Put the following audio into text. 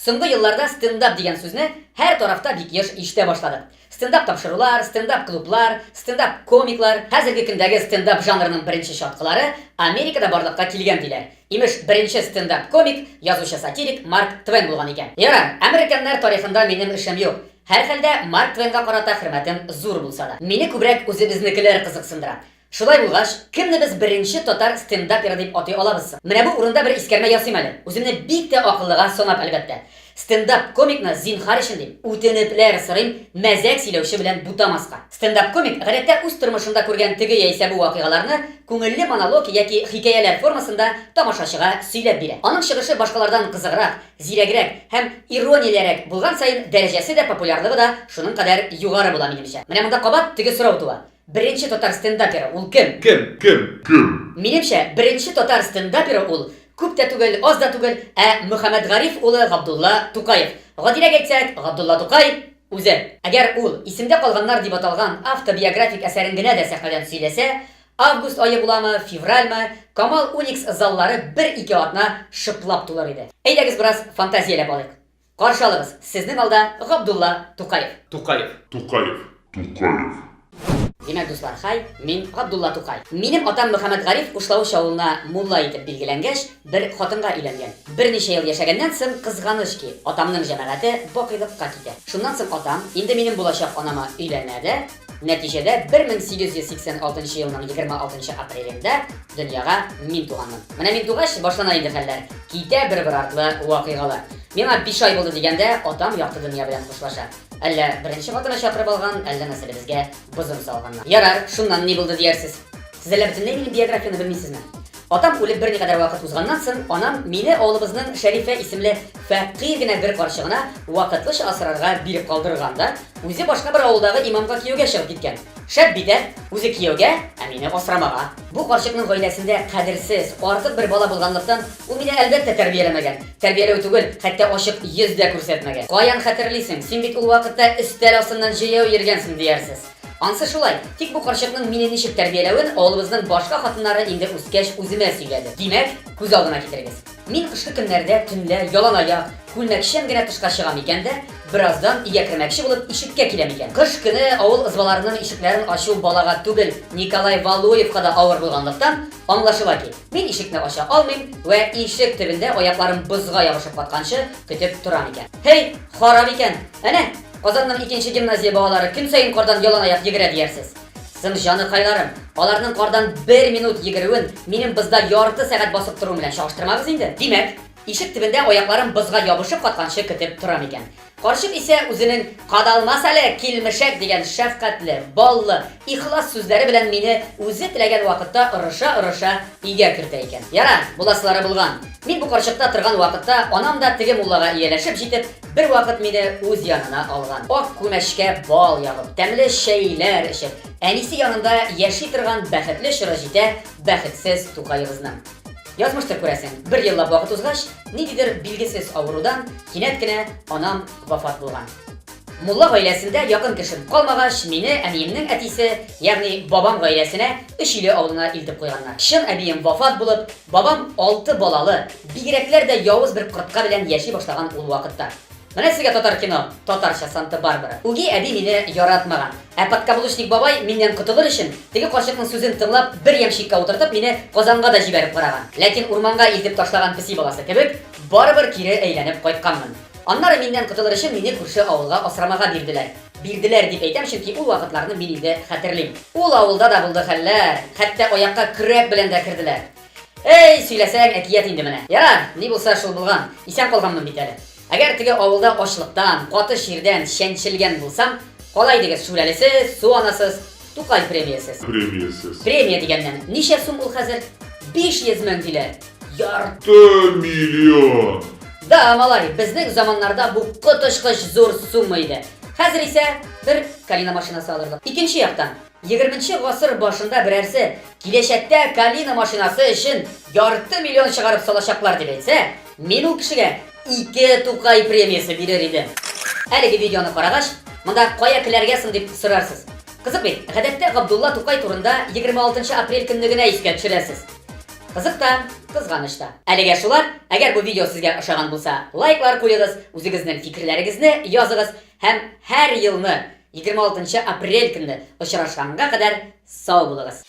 Соңгы елларда стендап дигән сүзне һәр тарафта бик еш ишетә башладык. Стендап тапшырулар, стендап клублар, стендап комиклар. Хәзерге көндәге стендап жанрының беренче чаткылары Америкада барлыкка килгән диләр. Имеш, беренче стендап комик, язучы-сатирик Марк Твен булган икән. Ярар, әмерекәннәр тарихында минем эшем юк. Һәрхәлдә, Марк Твенга карата хөрмәтем зур булса да. Мине күбрәк үзебезнекеләр кызыксындыра. Шулай булгач, кемне без беренче татар стендаперы дип атый алабыз соң? Менә бу урында бер искәрмә ясыйм әле. Үземне бик тә акыллыга санап, әлбәттә. Стендап-комикны зинһар өчен дим, үтенепләр сорыйм, мәзәк сөйләүче белән бутамаска. Стендап-комик, гадәттә, үз тормышында күргән теге яисә бу вакыйгаларны күңелле монолог яки хикәяләр формасында тамашачыга сөйләп бирә. Аның чыгышы башкалардан кызыграк, зирәгрәк һәм ирониялерәк булган саен дәрәҗәсе дә, популярлыгы да шуның кадәр югары була, минемчә. Менә монда кабат теге сорау туа. Беренче татар стендаперы ул кем? Кем? Кем? Кем? Минемчә, беренче татар стендаперы ул, күп тә түгел, аз да түгел, ә Мөхәммәтгариф улы Габдулла Тукаев. Гадирәк әйтсәк, Габдулла Тукай үзе. Әгәр ул Исемдә калганнар дип аталган автобиографик әсәрен генә дә сәхнәдән сөйләсә, август ае буламы, февральмы, Камал Уникс заллары бер-ике атна шыплап тулыр иде. Әйдәгез бераз фантазияләп алыйк. Каршы алыгыз, сезнең алда Габдулла Тукаев. Тукаев. Тукаев. Тукаев. Димәк, дуслар, хай, мин Габдулла Тукай. Минем атам Мөхәммәтгариф Кушлавыч авылына мулла итеп билгеләнгәч, бер хатынга өйләнгән. Берничә ел яшәгәннән соң, кызганыч ки, атамның җәмәгате бакыйлыкка китә. Шуннан соң атам, инде минем булачак анама өйләнә дә, Нәтиҗәдә, 1886 елның 26 апрелендә дөньяга мин туганмын. Менә мин тугач, башлана инде хәлләр. Китә бер-бер артлы вакыйгалар. Миңа биш ай булды дигәндә, атам якты дөнья белән хушлаша. Әллә беренче хатыны чакырып алган, әллә нәселебезгә бозым салганнар. Ярар, шуннан ни булды диярсез. Сез әллә бөтенләй минем биографияне белмисезме? Атам үлеп берникадәр вакыт узганнан соң, анам мине авылыбызның Шәрифә исемле фәкыйрь генә бер карчыгына вакытлыча асрарга биреп калдырган да, үзе башка бер авылдагы имамга кияүгә чыгып киткән. Шәп бит, ә? Үзе кияүгә, ә мине асрамага. Бу карчыкның гаиләсендә кадерсез, артык бер бала булганлыктан, ул мине, әлбәттә, тәрбияләмәгән. Тәрбияләү түгел, хәтта ачык йөз дә күрсәтмәгән. Каян хәтерлисең, син бит ул вакытта өстәл астыннан җәяү йөргәнсең, диярсез. Ансы шулай, тик бу карчыкның мине ничек тәрбияләвен авылыбызның башка хатыннары инде үскәч үземә сөйләде. Димәк, күз алдына китерегез. Мин кышкы көннәрдә төнлә ялан аяк, күлмәкчән генә тышка чыгам икән дә, бераздан өйгә кермәкче булып ишеккә киләм икән. Кыш көне авыл ызбаларының ишекләрен ачу балага түгел, Николай Валуевка да авыр булганлыктан, аңлашыла ки, мин ишекне ача алмыйм вә ишек төбендә аякларым бозга ябышып катканчы көтеп торам икән. Һей, харап икән! Әнә, Казанның икенче гимназия балалары көн саен кардан яланаяк йөгерә диярсез. Соң, җаныкайларым, аларның кардан бер минут йөгерүен минем бозда ярты сәгать басып торуым белән чагыштырмагыз инде. Димәк, ишек төбендә аякларым бозга ябышып катканчы көтеп торам икән. Карчык исә үзенең Кадалмас әле, килмешәк дигән шәфкатьле, баллы, ихлас сүзләре белән мине үзе теләгән вакытта орыша-орыша өйгә кертә икән. Ярар, буласылары булган. Мин бу карчыкта торган вакытта анам да теге муллага ияләшеп җитеп, Бервакыт мине үз янына алган. Ак күмәчкә бал ягып, тәмле чәйләр эчеп, әнисе янында яши торган бәхетле чоры җитә бәхетсез Тукаебызның. Язмыштыр, күрәсең, бер еллап вакыт узгач, ниндидер билгесез авырудан кинәт кенә анам вафат булган. Мулла гаиләсендә якын кешем калмагач, мине әниемнең әтисе, ягъни бабам гаиләсенә Өчиле авылына илтеп куйганнар. Чын әбием вафат булып, бабам алты балалы, бигрәкләр дә явыз бер кортка белән яши башлаган ул вакытта. Менә сезгә татар кино, татарча Санта-Барбара. Үги әби мине яратмаган. Ә подкаблучник бабай миннән котылыр өчен, теге карчыкның сүзен тыңлап, бер ямщикка утыртып, мине Казанга да җибәреп караган. Ләкин урманга илтеп ташлаган песи баласы кебек, барыбер кире әйләнеп кайтканмын. Аннары миннән котылыр өчен мине күрше авылга асрамага бирделәр. Бирделәр дип әйтәм, чөнки ул вакытларны мин инде хәтерлим. Ул авылда да булды хәлләр, хәтта аякка көрәк белән дә керделәр. Эй, сөйләсәң, әкият инде менә. Ярар, ни булса шул булган, исән калганмын бит әле. Әгәр теге авылда ачлыктан, каты чирдән чәнчелгән булсам, кала идегез шүрәлесез, су анасыз, Тукай премиясез. Премиясез. Премия дигәннән, ничә сум ул хәзер? 500 мең диләр. Ярты миллион! Да, малай, безнең заманнарда бу коточкыч зур сумма иде. Хәзер исә бер Калина машинасы алырлык. Икенче яктан, егерменче гасыр башында берәрсе киләчәктә Калина машинасы өчен ярты миллион чыгарып салачаклар дип әйтсә, мин ул кешегә ике Тукай премиясе бирер идем. Әлеге видеоны карагач, монда кая келәргә соң дип сорарсыз. Кызык бит, гадәттә Габдулла Тукай турында 26 апрель көнне генә искә төшерәсез. Кызык та, кызганыч та. Әлегә шулар. Әгәр бу видео сезгә ошаган булса, лайклар куегыз, үзегезнең фикерләрегезне языгыз һәм һәр елны 26 апрель көнне очрашканга кадәр сау булыгыз.